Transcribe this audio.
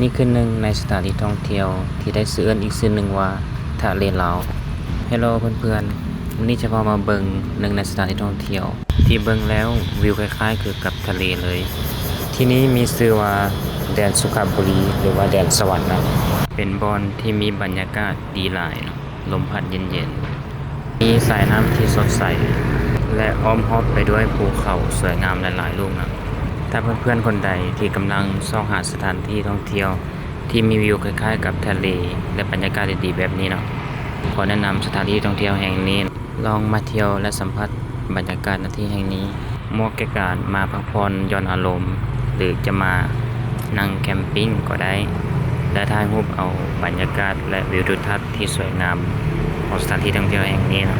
ນີ້ຄືໜຶ່ງໃນສະຖານທີ່ທ່ອງທ່ຽວທີ່ໄດ້ຊື່ເອີ້ນອີກຊື່ໜຶ່ງວ່າທະເລລາວ. Hello ເພື່ອນໆ, ມື້ນີ້ຈະພາມາເບິ່ງໜຶ່ງໃນສະຖານທີ່ທ່ອງທ່ຽວທີ່ເບິ່ງແລ້ວວິວຄ້າຍໆຄືກັບທະເລເລີຍ. ທີ່ນີ້ມີຊື່ວ່າແດນສຸຂະບູລີ ຫຼືວ່າແດນສະຫວັນນະ, ເປັນບ່ອນທີ່ມີບັນຍາກາດດີຫຼາຍເນາະ. ລົມພັດເຢັນໆ, ມີສາຍນ້ຳທີ່ສົດໃສ ແລະ ອ້ອມຮອບໄປດ້ວຍພູເຂົາສວຍງາມຫຼາຍໆລູກນະ. ຖ້າເພື່ອນໆຄົນໃດທີ່ກຳລັງຊອກຫາສະຖານທີ່ທ່ອງທ່ຽວທີ່ມີວິວຄ້າຍໆກັບທະເລ ແລະ ບັນຍາກາດດີໆແບບນີ້ເນາະ, ຂໍແນະນຳສະຖານທີ່ທ່ອງທ່ຽວແຫ່ງນີ້. ລອງມາທ່ຽວ ແລະ ສຳຜັດບັນຍາກາດນະທີ່ແຫ່ງນີ້. ເໝາະແກ່ການມາພັກຜ່ອນຢ່ອນອາລົມ ຫຼື ຈະມານັ່ງແຄມປິງກໍໄດ້ ແລະ ຖ່າຍຮູບເອົາບັນຍາກາດ ແລະ ວິວທິວທັດທີ່ສວຍງາມຂອງສະຖານທີ່ທ່ອງທ່ຽວແຫ່ງນີ້ເນາະ.